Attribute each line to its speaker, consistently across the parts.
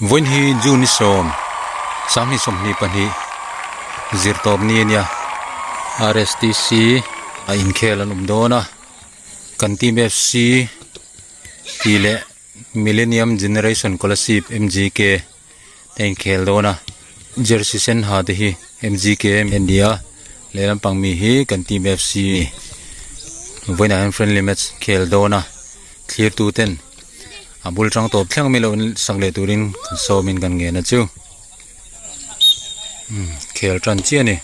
Speaker 1: Vawiin hi June ni sawm 2022 zirtawp ni a nia RSTC a inkhel an awm dawn a kan team FC tih leh Millennium Generation Kolasib M_G_K te inkhel dawn a jersey sen ha te hi M_G_K a ni a lehlam pang mi hi kan team F_C a ni vawiinah hian friendly match khel dawn a thlir tu ten a bul tang tawp thleng mai loh in sak leh turin kan sawm in kan ngen a chu umm khel tan chiah a ni.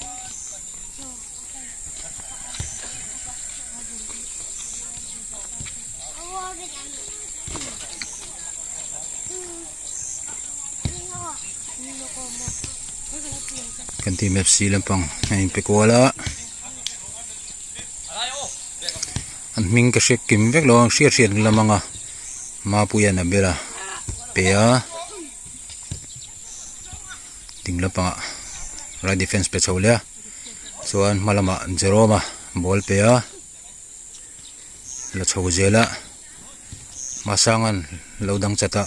Speaker 1: Kan team FC lampang a inpe kual a an hming ka hre kim vek lo ang hriat hriat lam ang a Mapuia'n a bel a pe a ding lampangah right defence pe chho leh a chuan hma lamah Jerome a ball pe a. La chho zel a Masanga'n lo dang chat a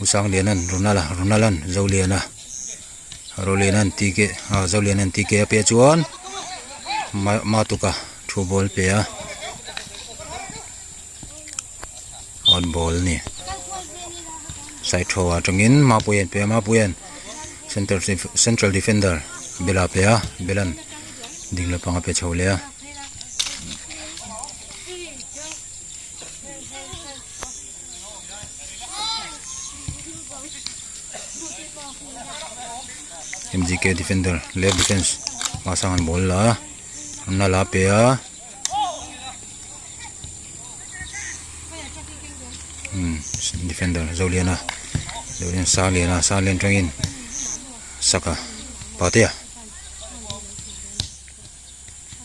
Speaker 1: Usangliana'n Ronald a Ronald-a'n Zoliana Roliana'n TK ah Zoliana'n TK a peh chuan Ma Matuka thu ball pe a out ball a ni side thaw atangin Mapuia'n pe a Mapuia'n center central defender Bela pe a Bela'n ding lampang a pe chho leh a. MGK defender left defense hma sang an ball la a an la la pe a umm defender Zoliana Zoliana Sangliana Sangliana atangin Saka Patea.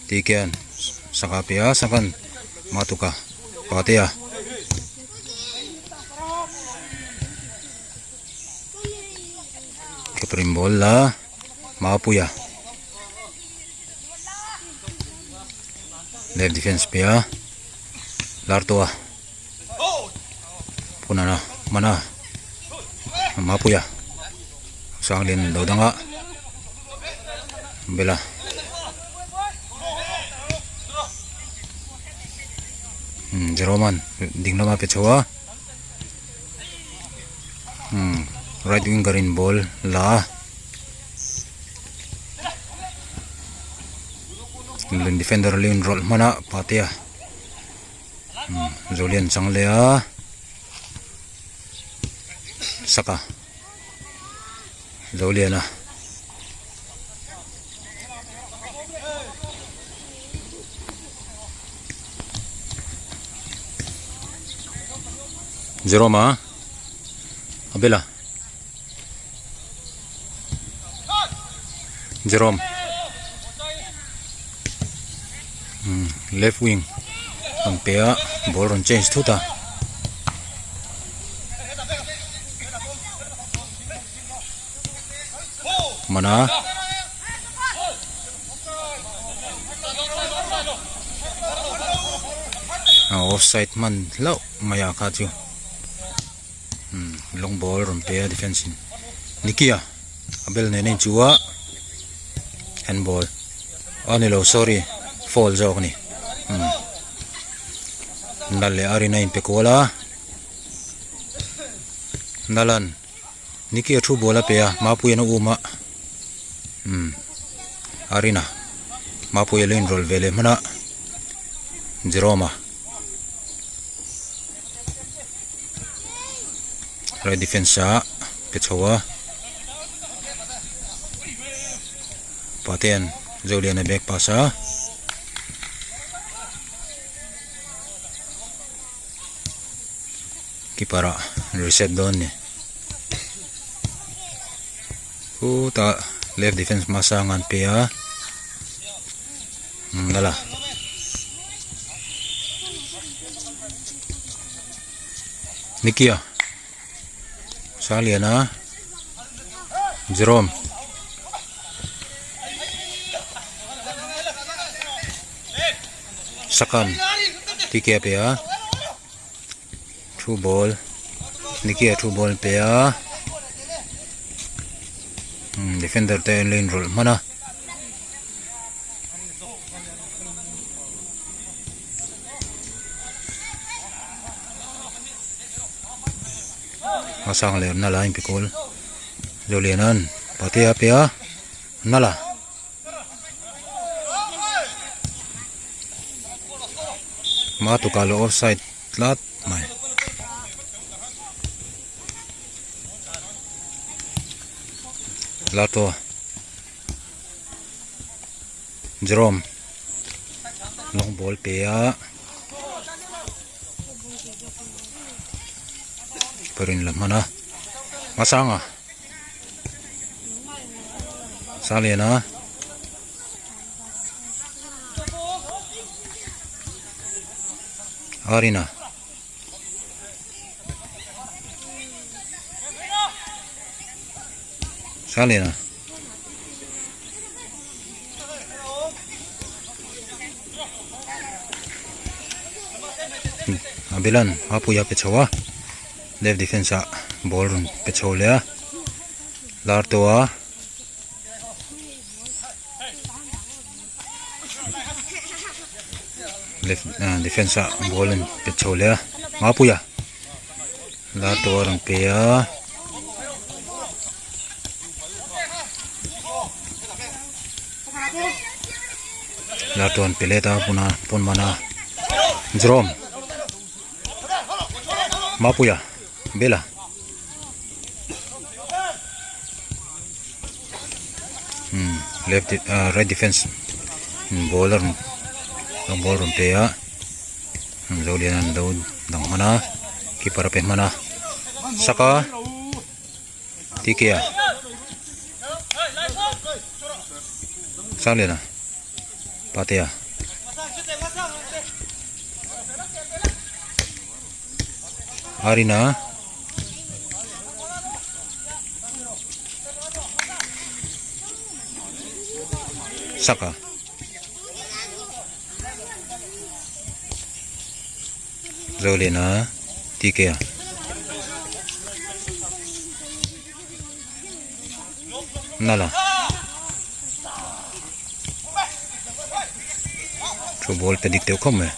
Speaker 1: Ti khian sangha piah a sanghan matuka patea keeper in ball la mapuia left defence piah lartua phunana hmana mapuia sanglian lo dang a bela umm Jerome an ding lama pe chho a umm right winger in ball la a defender a lo inrawlh hman a patea. Zolian chang leh a saka Zoliana Jerome a Abela Jerome umm left wing rawn pe a ball rawn change thut a mana a offside hman hlauh mai ah kha chu. Umm long ball rawn pe a defence in Nicky a a bel nen a inchuh a handball a ni lo sorry foul zawk a ni umm nal leh arin a inpe kual a nalan Nicky a thu ball a pe a Mapuia'n a um a umm Arina Mapuia lo inrawlh ve leh hman a Jerome a. Right defense ah pe chho a patea'n Zoliana back pass a keeper ah reset dawn a ni khutah left defense hmasa ang an pe a nala. Nikia Sangliana Jerome Sakan tike a pe a thu ball Nikia thu ball a pe a. Defender te an lo inrawlh hman a. A sang leh nala a inpe kawl Zoliana'n pate a pe a nala. Hma tukah lo offside tlat mai. Lato Jerome long ball pe a parin la hman a hmasanga Saliana Arina Saliana Abilan Apuia pe chho a left defence ah ball rawn pe chho leh a lar tawh a. Left ah defence ah ball an pe chho leh a Mapuia lar tawh a rawn pe a. Lar tawh an pe let a puna pawn mana Jerome Mapuia Bela. Umm left ah right defence ball a rawn long ball a rawn pe a Zolian an lo dang hman a keeper a pe hman a Saka Tike a Sangliana Patea. Arina Saka Zolena Tikea Nala Thu ball pe dik deuh khawp mai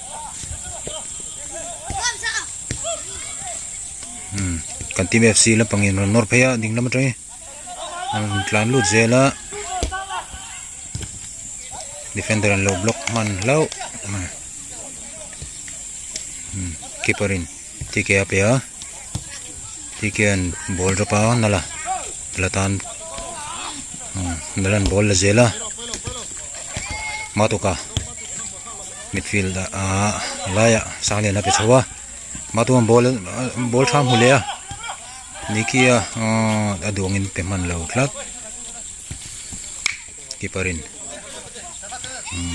Speaker 1: umm kan team fc lampang in rawn nawr phei a ding lam atangin an rawn tlan lut zel a defender an lo block hman hlauh mai umm keeper in tk a pe a tk an ball drop a nala la tan nala an ball la zel a matuka midfield ah laiah Sangliana pe chho a matuan ball ball tha hmu leh a Nicky-a a duangin pe hman lo tlat keeper in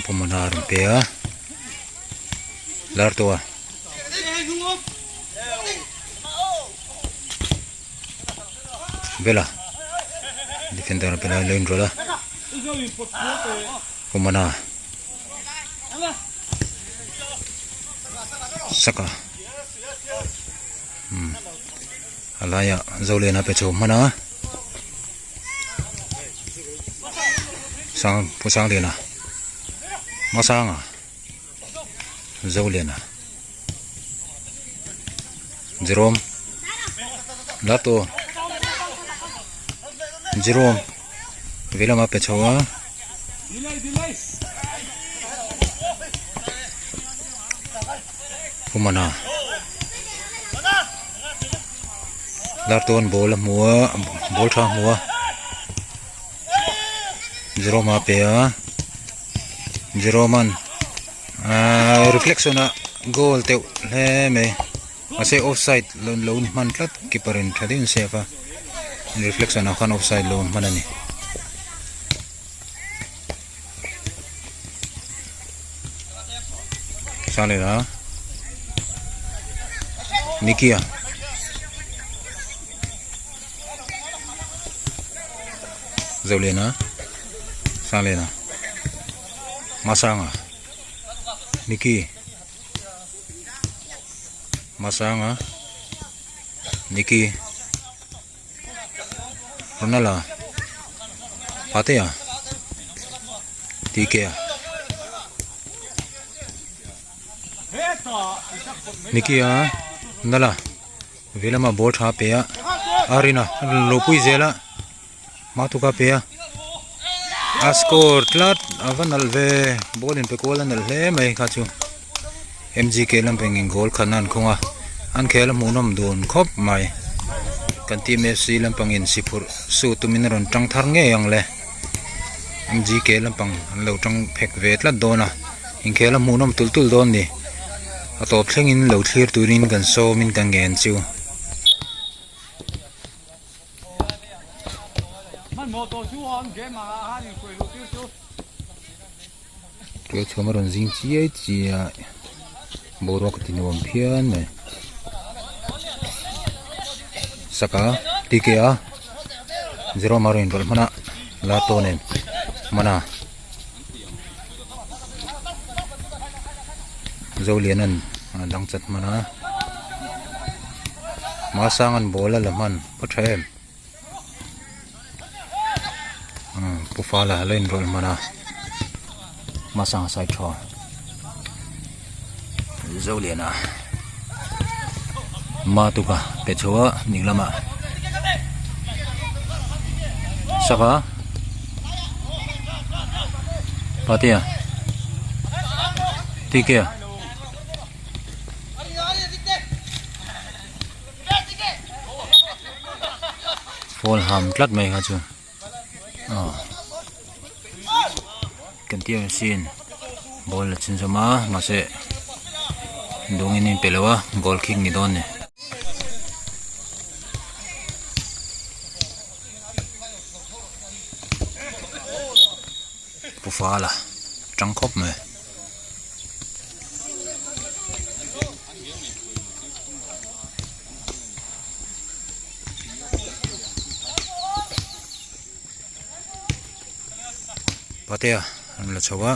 Speaker 1: pawmawna a rawn pe a lar tawh a. Bela defender a bela lo inrawlh a pawmawna. Saka umm a laiah Zoliana pe chho hman a sang Pu Sangliana Masanga Zoliana Jerome Lato Jerome Velama pe chho a. Humana Lartawn ball a hmu a ball tha a hmu a Jerome a pe a Jerome an ahh reflection a goal teuh hle mai mahse offside lo lo ni hman tlat keeper in tha deuhin save a reflection ah khan offside lo hman a ni. Salera Nikia Zoliana Salena Masanga Niki Masanga Niki Ronala. Patea TK a Nicky a nala veilamah ball tha a pe a Arina a rawn lo pui zel a Matuka pe a a score tlat a va nalh ve ball in pe kual a nalh hle mai kha chu M_G_K lampangin goal khatna an khung a an khel a hmuhnawm dun khawp mai kan team F_C lampangin si phurh su tumin a rawn tang thar ngei ang le M_G_K lampang an lo tang phek ve tlat dawn a inkhel a hmuhnawm tulh tulh dawn a ni a tawp thlengin lo thlir turin kan sawmin kan ngen chu. Tual chhuam a rawn zing chiai chiai a boruak a ti nuam phian mai saka tk a Jerome a rawn inrawlh hman a la tawn em hman a Zoliana'n a dang chat hman a Masanga'n ball a la hman a tha em umm Pu Fala a la inrawlh hman a Masanga side thaw Zoliana Matuka pe chho a ding lamah saka. Patea Tikea Phone ham tlat mai kha chu aw kan tih ang sin ball a chin zawm a mahse dawngin a inpe lo a goal kick ni dawn a ni. Pu Fala tang khawp mai. Patea an la chho a.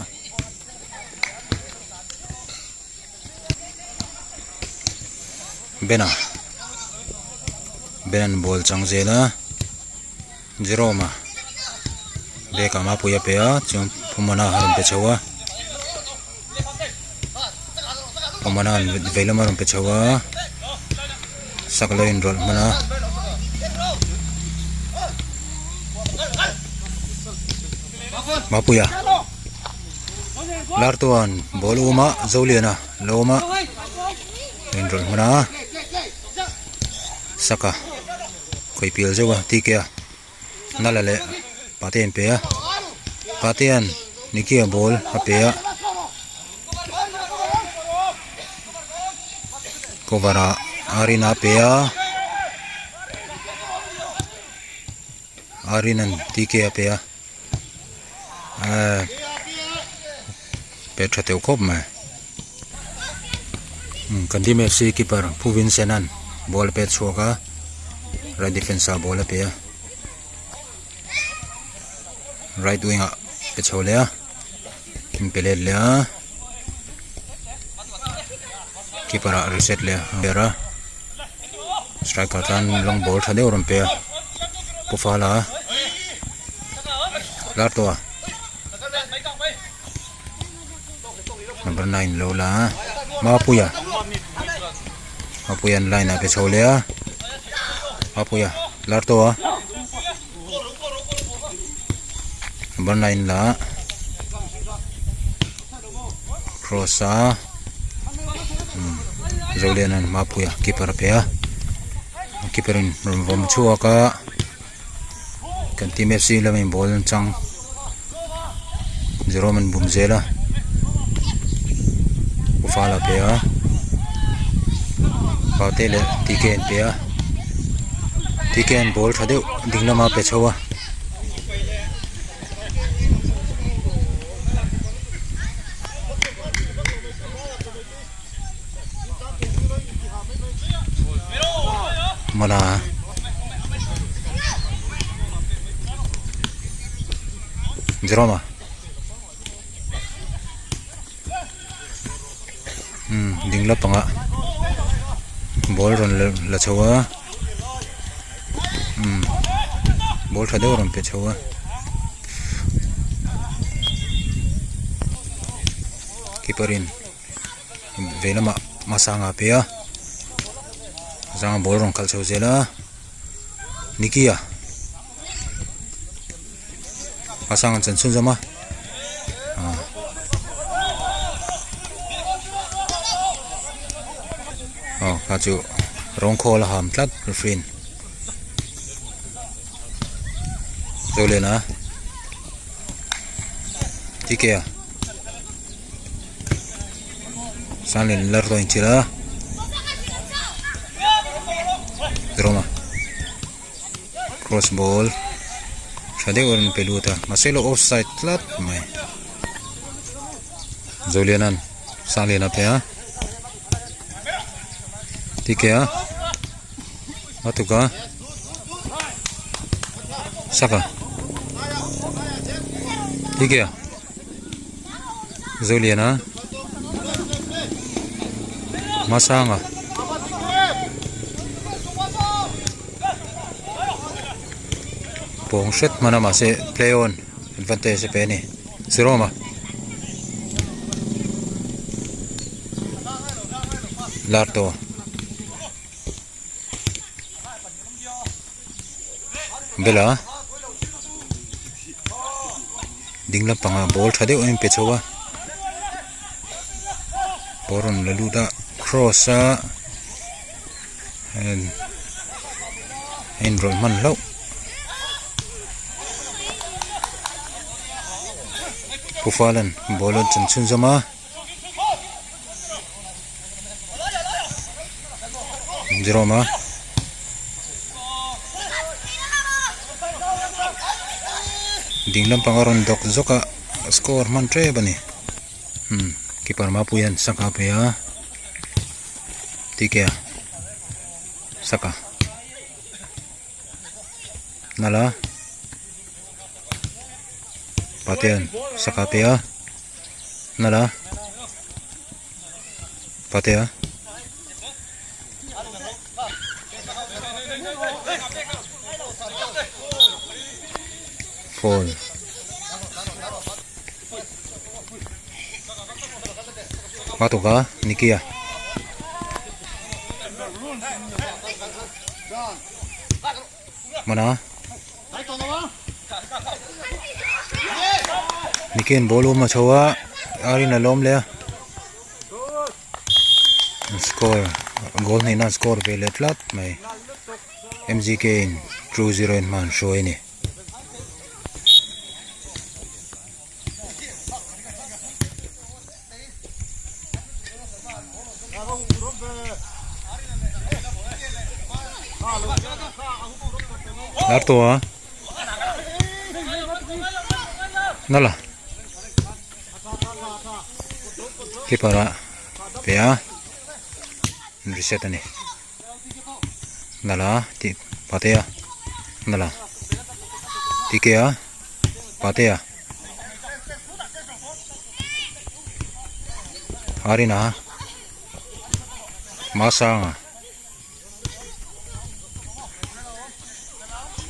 Speaker 1: Bena Bena'n ball chang zel a Jerome-a bag ah mapui a pe a chuan Phumana a rawn pe chho a Phumana vei lam a rawn pe chho a sak lo inrawlh hman a. Mapuia Lartuan ball a um a Zoliana lo awm a inrawlh hman a Saka khawi pial zeuh a TK a Nala leh Pate an pe a Patea'n Nicky-a ball a pe a cover ah Arina a pe a. Arina'n TK a pe a ahh pe tha teuh khawp mai umm kan team F C keeper Pu Vincent-a'n ball a pet chhuak a right defence ah ball a pe a right wing ah pe chho leh a in pe let leh a keeper ah reset leh a ber a. Striker tan long ball tha deuh a rawn pe a Pu Fala lar tawh a number 9 lo la a Mapuia Mapuia an line ah pe chho leh a Mapuia lar tawh a number 9 la cross a Zoliana'n Mapuia keeper a pe a keeper in rawn vawm chhuak a kan team F C lamin ball an chang Jerome an bum zel a Ufala a pe a Paute leh T K an pe a T K an ball tha deuh ding lama pe chho a. Mawla Jerome umm ding lampangah ball rawn la chho a umm ball tha deuh a rawn pe chho a. Keeper in vei lamah hmasanga a pe a hmasanga ball rawn khalh chho zel a Nicky a hmasanga an chan chhunzawm a ah aw kha chu rawng khawl a ham tlat referee in Zoliana T K a. Sanglian lar dawn inchhir a Roma cross ball tha deuh a rawn pe lut a mahse lo offside tlat mai Zoliana'n Sangliana a pe a T K a a tuk a Saka T K a. Zoliana Masanga pawng hret hman a mahse play on advantage a pe a ni Jerome-a Larto Bela ding lampangah ball tha deuh a in pe chho a ball rawn la lut a cross a a inrawlh hman hlauh Pu Falan ball a chan chhunzawm a. Jerome a ding lampang a rawn dawk zawk a score hman tep a ni umm keeper mapui hian saka a pe a tike a saka nala patean saka a pe a. Nala Patea Foul Matuka Nikia Mana Nikin ball awm a chho a ar in a lawm leh a an score goal hnihna an score ve leh tlat mai M G K in 2-0 in hma an hruai a ni. Lar tawh a nala keeper ah pe a reset a ni nala tih patea nala tikea patea. Arina Masanga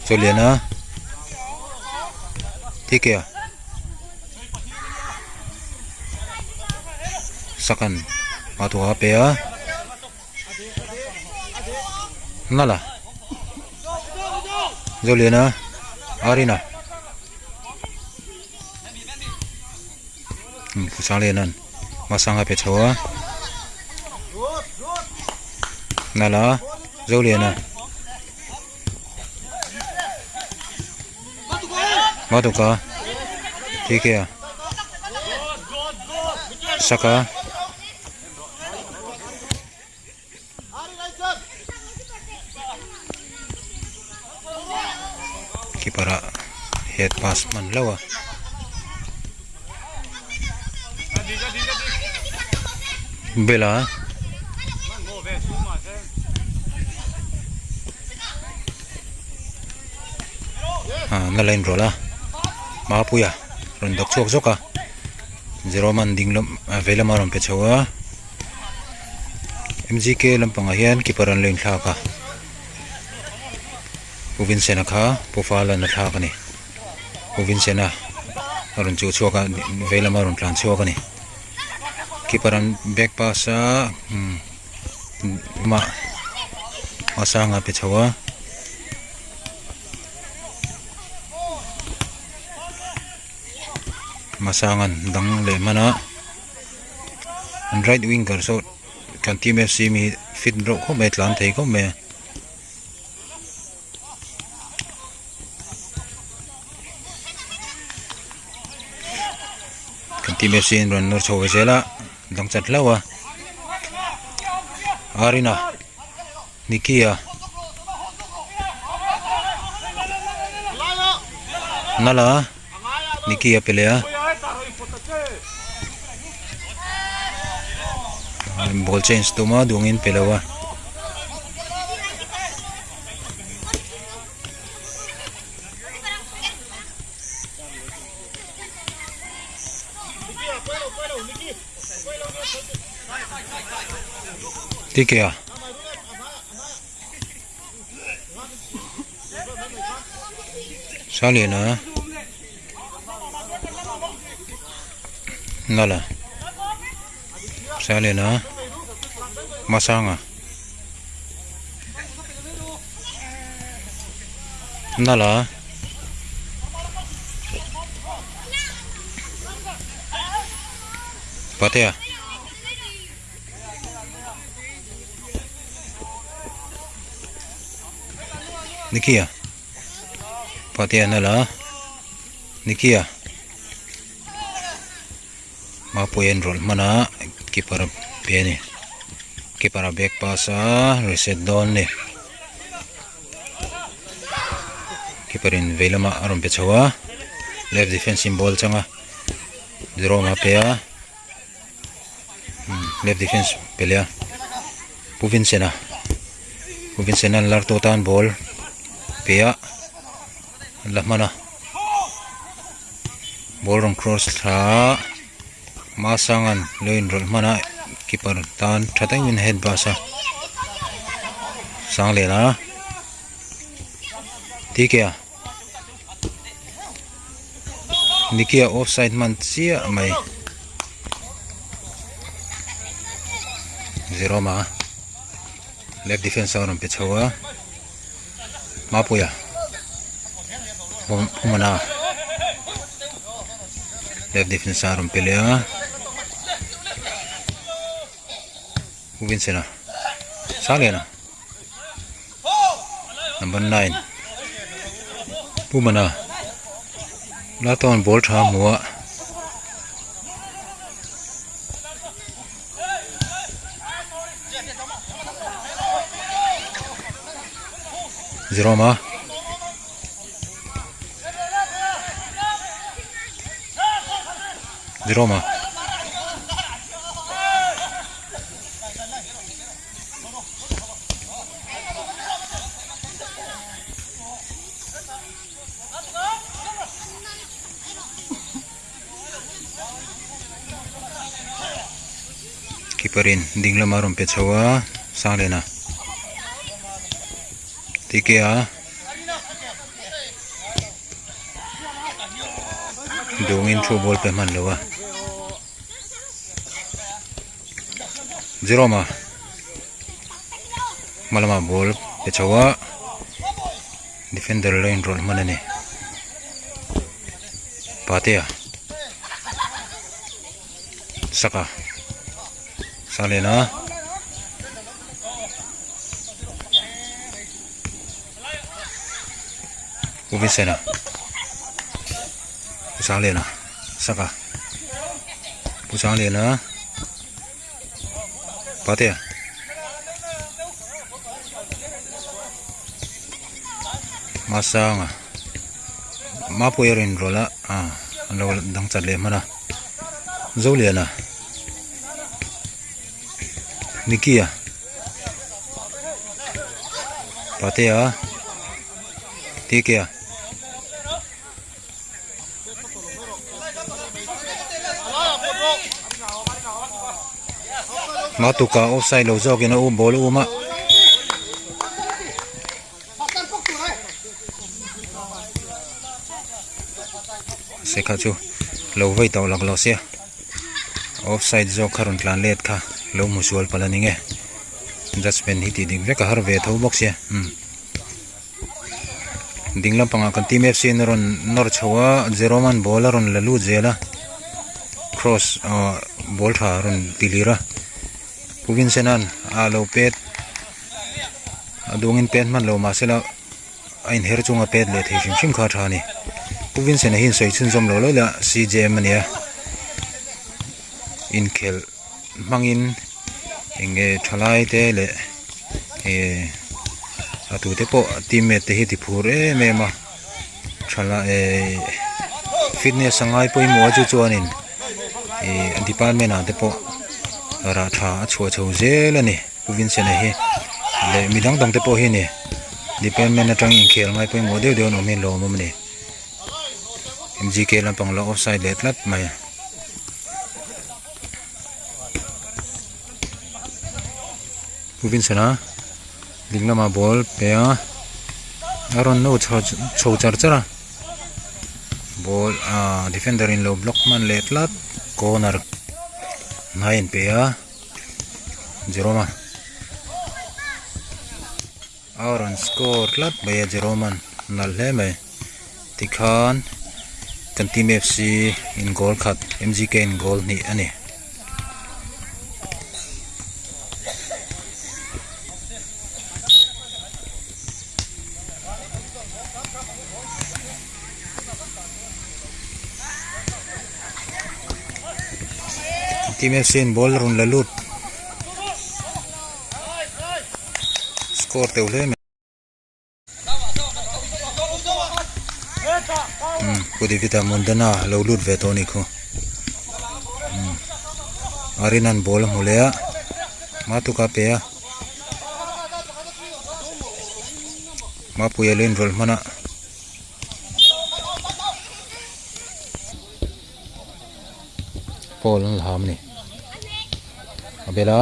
Speaker 1: Chawliana Thikea Sakan Matua Pea Nala Zoliana Arina Sanglianan hmasanga pe chho a Nala Zoliana Matuka Thikea Saka. Keeper ah head pass hman hlauh a. Bela ah na la inrawlh a Mapuia rawn dawk chhuak zawk a Jerome an ding lam ah vei lamah a rawn pe chho a. M G K lampangah hian keeper an lo inthlak a Pu Vincent-a kha Pu Fala'n a thlak a ni Pu Vincent-a a rawn chuh chhuak a vei lama rawn tlan chhuak a ni. Keeper an back pass a umm mah a sanga pe chho a. Masangan dang leh hman a an right winger saw kan team F C mi fit reuh khawp mai a tlan thei khawp mai a. Kan team F C in rawn nawr chho ve zel a dang chat hlauh a Arina Nicky-a Nala Nicky-a pe leh a ball change tum a duangin pe lo a. Tikea Saliana Nala Saliana Masanga Nala Patea Nikia Patea Nala Nikia Mapuia an rawlh hman a keeper a pe a ni keeper a back pass a reset dawn a ni keeper in vei lamah a rawn pe chho a left defence in ball chang a Jerome a pe a left defence pe leh a Pu Vincent-a Pu Vincent-a an lar tawh tan ball pe a an la hman a. Ball rawn cross thla a Masanga'n lo inrawlh hman a keeper tan tha takin head bus a sang leh a T K a Nicky a offside hman chiah mai Jerome a left defence a rawn pe chho a. Mapuia Pumana left defence a rawn pe leh a Pu Vincent a Sangliana number 9 Pumana la tawn ball tha hmu a. Jerome Jerome Keeper in ding lamah a rawn pe chho a Sangliana T K a dawngin through ball pe hman lo a Jerome a hma lamah ball pe chho a. Defender lo inrawlh hman a ni. Patea Saka Salena Uvisena Salena Saka Pusangliana Patea Masanga Mapuia rawn inrawlh a ah an lo dang chat leh hman a Zoliana Nicky-a Patea T K-a. Matuka offside lo zawkin a um ball a um a. Sekha chu lo vei tawh lak lo sia. Offside zawk kha rawn tlan let kha lo hmu sual palh a ni nge judgement hi tih dik vek a har ve tho bawk sia umm ding lampangah kan team F C in a rawn nawr chho a Jerome an ball a rawn la lut zel a cross ah ball tha a rawn ti lir a Pu Vincent an a lo pet a dawngin pet hman lo mahsela a inher chunga pet leh thei hrim hrim kha a tha a ni. Pu Vincent-a hi insawi chhunzawm lo lo la C_J_M a nia inkhelh hmangin eng nge thalai te leh eh a tute pawh team mate te hi ti phur em em a thalai eh fitness a ngai pawimawh a chu chuanin ih department ah te pawh rah tha a chhuah chho zel a ni. Pu Vincent-a hi leh mi dang dang te pawh hi a ni department atang inkhel ngai pawimawh deuh deuh an awm hi an lawm awm a ni M_G_K lampang lo offside leh tlat mai. Pu Vincent-a ding lamah ball pe a a rawn no chho chho char char a ball ah defender in lo block hman leh tlat corner hnai an pe a. Jerome-a a rawn score tlat mai a Jerome-a'n nalh hle mai tikhan kan team F C in goal khat M G K in goal hnih a ni. Team F C in ball a rawn la lut score teuh hle mai umm Pu David-a Mundana a lo lut ve tawh a nih khu umm Arina'n ball a hmu leh a Matuka a pe a Mapuia lo inrawlh hman a. Pawl an la ham a ni a bel a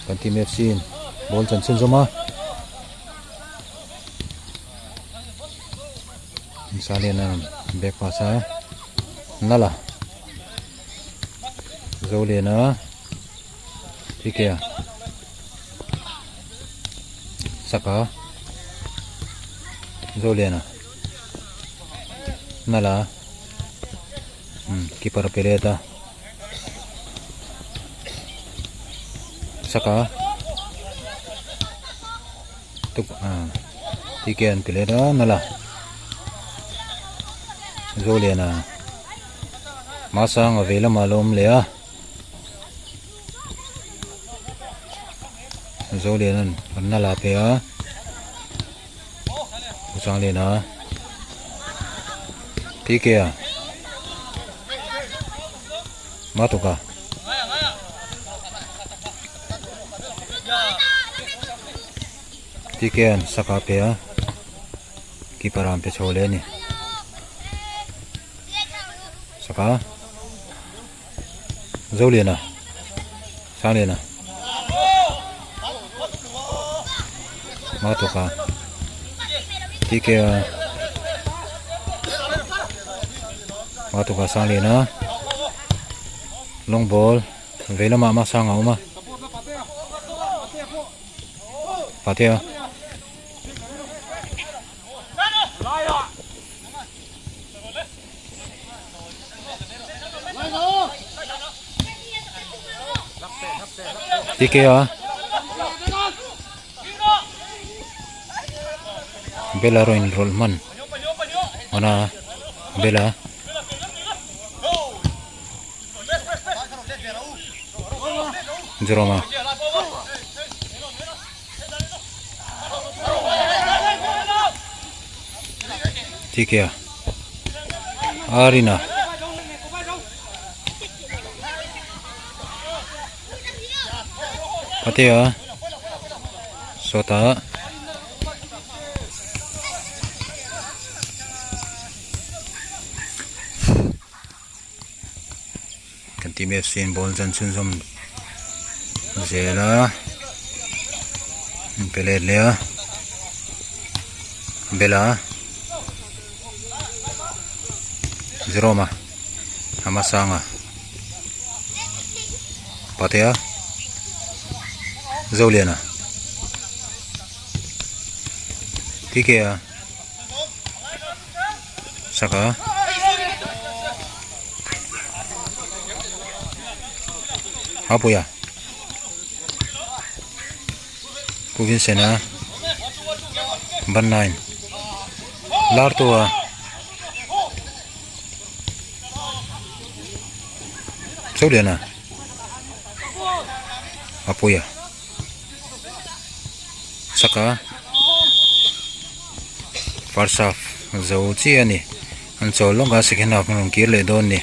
Speaker 1: kan team F C in ball chan chhunzawm a Salian a rawn back pass a nala Zoliana. Tikea Saka Zoliana Nala umm keeper a pe let a Saka tuk ah Tikea an pe let a Nala Zoliana Masanga vei lamah a lo awm leh a. Zolian an nala pe a Sangliana T K a Matuka T K an saka pe a keeper an pe chho leh a ni saka. Zoliana Sangliana Matuka T K a Matuka Sangliana long ball vei lamah Masanga a awm a Patea. Tike a bela rawn inrawlh hman hman a bela Jerome a. Tikea Arina Patea Sawtah Kan team F C in ball chan chhunzawm zel a an pe let leh a bela. Jerome-a a hmasanga Patea Zoliana Tike-a Saka Apuia Pu Vincent-a ban 9 lar tua Zoliana Apuia Saka first half zo chiah a ni an chawl lawk a second half an rawn kir leh dawn a ni.